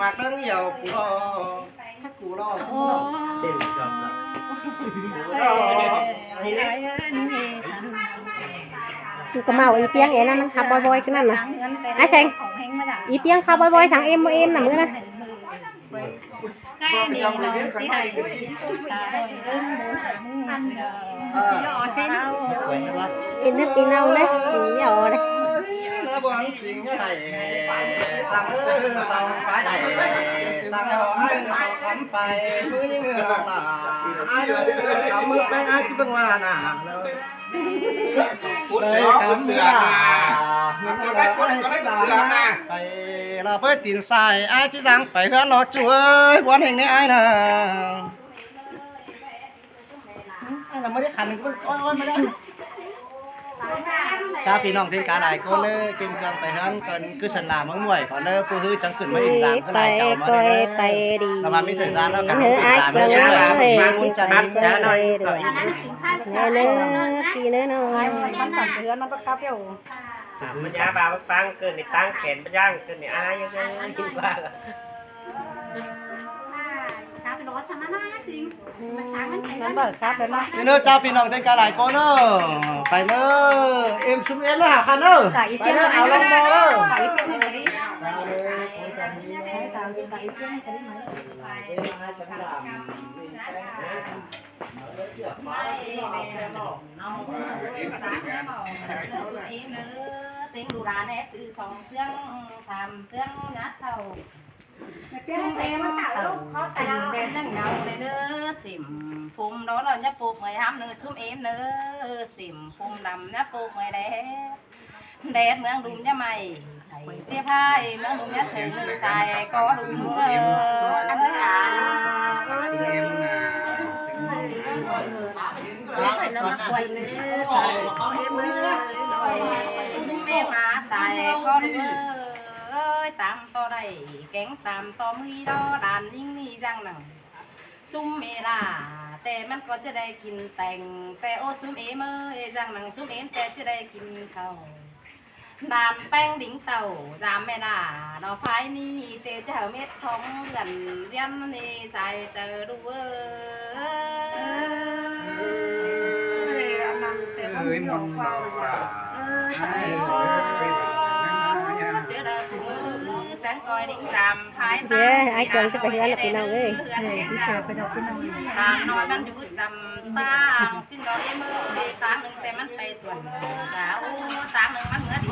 ປາກເລື່ອງອຽວກູລໍ ໃຫ້ກູລໍ ໂອ້ ເຊັ່ນກັບ ເອີ ນີ້ແຫຼະ ກູກະເມົາອີປຽງແອນັ້ນ ມັນຂັບບໍ່ບໍ່ຂຶ້ນນັ້ນນະ ອ້າຍແສງ ອີປຽງຂັບບໍ່ບໍ່ສັງເອັມບໍ່ເອັມນະມື້ນະ. ເອັນເດີ ປີເນົາເດີ ປີເອົາເດີ ມາບໍ່ຫັນຈິງໃຫ້ ສັງເອີ ສັງໄປໄດ້ ສັງເອີ ສັງຄຳໄປ ມື້ນີ້ເອີ ອາຍເອີ ຄຳມື້ແປງອາຍຊິເບິ່ງວ່າໜ້າ ພຸດເນາະ ພຸດເສືອນະ ມັນກໍໄດ້ ພຸດກໍໄດ້ເສືອນະ ໄປລະເບີດຕີນຊາຍ ອ້າຍຊິຍ່າງໄປເຮືອນເນາະ ຈູເອີຍ ວອນແຮງແດ່ອ້າຍນະ ອ້າຍນະ ບໍ່ໄດ້ຂັນ ໂອ້ຍ ໂອ້ຍ ມາແລ້ວ ເຈົ້າ ພີ່ນ້ອງທີ່ກາຫຼາຍຄົນເດີ ເກັບເຄື່ອງໄປເຮືອນກ່ອນ ຄືສັນລາເມືອງມວຍກ່ອນເດີ ຜູ້ຮືຈັ່ງຂຶ້ນມາອີກ ຕາມຄືຫຼາຍເຈົ້າມາເດີ ລະວ່າມີເຖິງລານແລ້ວກັນ ເອີ ອ້າຍເຄື່ອງເອີຍ ເອີ ເອີ ພີ່ເອີຍ ມັນສັ່ນເຮືອນມັນກໍກັບຢູ່. ອ່າ ມັນຍາບາຟັງເກີນໃນຕັ້ງແຂນມັນຍ່າງເກີນໃນອາຍຍັງ ມັນເບີກຊັບແລ້ວເນາະ ເດີເຈົ້າ ພີ່ນ້ອງເດີ ກະຫຼາຍຄົນເດີ ໄປເດີ ເອັມຊຸມເອັມເດີ ຫາຄັນເດີ ໄປເດີ ເອົາລອງມອເດີ ເອົາເປັງດູລາແນບຊື້ສອງເຄື່ອງສາມເຄື່ອງຍາເຊົາ ຊຸມເອັມເຂົ້າເປັນແບບໜັງເງົາເລີຍເດີ ເສັມຜົມດອນອນຢ່າໂປກເມື່ອຍຫ້າມເນີ ຊຸມເອັມເນີ ເສັມຜົມດຳຢ່າໂປກເມື່ອຍແດດ ແດດເມືອງດຸມຢ່າໄໝ້ ໃສ່ເສຍພາຍເມືອງດຸມຢ່າເຖິງ ສາຍກໍດຸມເອີ ອັນນີ້ອາ ຊຸມເອັມມາສາຍກໍດຸມເອີຍ ຕາມຕໍ່ໄດ້ແກງຕາມຕໍ່ມື້ດອ ຫຼານຍິງນີ້ຢ່າງໜັງ ຊຸມເມລາ ແຕ່ມັນກໍຈະໄດ້ກິນແຕ່ງ ແຕ່ໂອຊຸມເອເມີຍ ຈັ່ງໜັງຊຸມເອມແຕ່ຈະໄດ້ກິນເຂົ້າ ດານແປ້ງດິງເຕົ້າ ຍາມແມ່ນາ ດອກໄຟນີ້ ເຕຈະເອົາເມັດຂອງເດືອນ ລຽນນີ້ໃສ່ເຈີດູເອີຍ ເອີຍ ອັນນັ້ນແຕ່ມັນດອກໄຟ ເອີຍ ໃສ່ ເຈີດາ ແສງກ້ອຍດິງຈຳ ເດີ ອ້າຍກວາງຈະໄປເຮືອນລະພີ່ນ້ອງເອີຍ ເອີຍ ຊິເຊີໄປດອກພີ່ນ້ອງ ຕາມນ້ອຍມັນຢູ່ຈຳຕາງ ຊິນດອກເອເມີຍຕາງໜຶ່ງ ແຕ່ມັນໄປຕວນດາວ ຕາງໜຶ່ງມັນເມືອດີ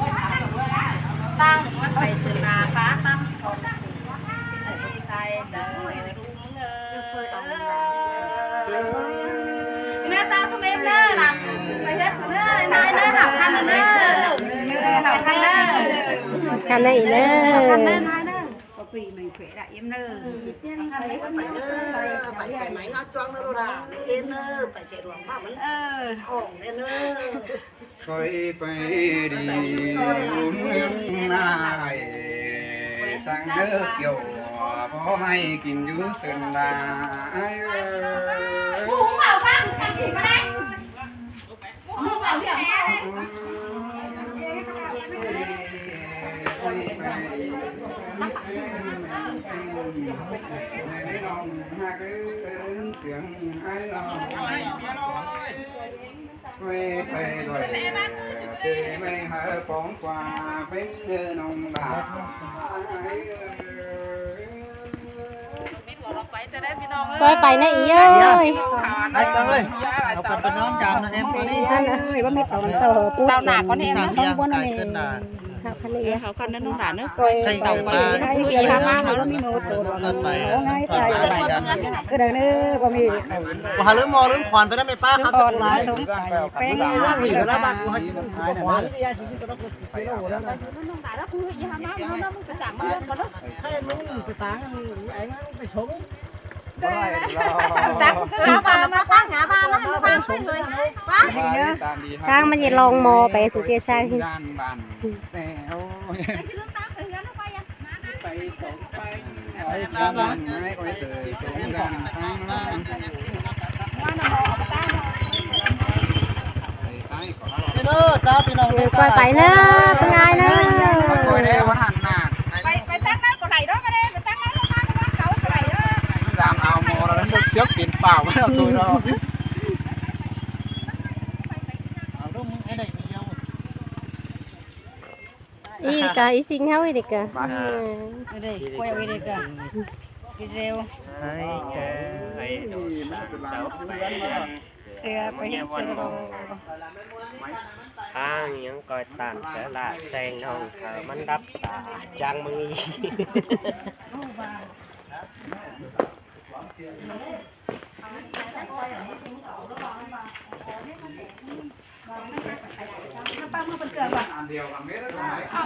ຕາງໜຶ່ງມັນໄປເຊີນໜ້າຟ້າຕັນຂອງ ໃສ່ເດີ ເດີເຈົ້າຊຸມເອມເດີ ຫຼານໄປເຮັດເດີ ນາຍເດີ ຫາບຄັນເດີ ເອີ ຫາບຄັນເດີ ຄັນໄດ້ອີກເດີ ຄັນໄດ້ນາຍເດີ ກໍປີໃໝ່ແຂວະລະເອມເດີ ໄປເດີ ໄປໃສ່ໄໝເງາະຈ້ວງເດີລູກຫຼານ ເອມເດີ ໄປໃສ່ຫຼວງພະມັນ ເອີ ຂອງເດີ ຂ້ອຍໄປດີຢູ່ເມືອງນາໄອ ສັງເດີກ່ຽວ ບໍ່ໃຫ້ກິນຢູ່ເຊີນດາ ອ້າຍເອີຍ ຄ່ອຍໄປນະອີເອີຍ ໄປກັນເລີຍ ເອົາກັນໄປນອນກາງນະແອມ ອັນນີ້ ເອີຍ ວ່າມີຕອນຕໍ່ ເຕົາໜ້າກ່ອນແອມ ເອົາກັນນະ ເຮົາຄັນນີ້ ເອີ ເຮົາຄັນນັ້ນໜູຫຼານເດີ ໄປ ໄປ ໄປ ເຮົາມາ ເຮົາມີໂນໂຕ ໄປ ເຮົາງ່າຍໃສ ຄືໃດເດີ ບໍ່ມີ ບໍ່ຫາລືມໝໍລືມຂວັນໄປນຳແມ່ປ້າ ຄຳສັກຫຼາຍ ສົງໄສ ແປ້ງ ເລື່ອງນີ້ລະບາດ ກູຫາຊິບໍ່ຂວັນ ໃຫ້ມັນໄປຕາງ ໄອ້ມັນໄປຊົງ ເອີ ຕາມຄືເອົາບາມາຕັ້ງ ຫາບາມາໃຫ້ມາບາມາໃຫ້ເລີຍ ວ່າ ທາງມັນຈະລອງໝໍໄປສູ່ເຈຊາຍ ເດີ ເດີ ເຈົ້າ ພີ່ນ້ອງເດີ ເດີ ຄ່ອຍໄປເດີ ເປັນໄງເດີ ຄ່ອຍໄດ້ບໍ່ທັນນະ ໄປ ໄປທາງນັ້ນກໍໄດ້ເດີ ໄປທາງນັ້ນ ຈະກິນປາມາແລ້ວໂຕເນາະ. ເອົາເດີ ມຶງໃຫ້ໄດ້ຄົນດຽວ. ອີກະ ອີຊິງເຮົາອີກະ ມາ ເອີ ເດ້ ຂ້ອຍເອົາອີກະ ອີເຊວ ໃຫ້ແກ່ໄອ້ໂດດສາມເສົາແປດ ເສືອໄປເຮັດເສືອ ທາງຫຍັງກໍຕາມເສືອລາແຊງນ້ອງເຂົາມັນດັບຕາຈັງມຶງອີ. ປ້າເມືອເພິ່ນເກືອວ່າ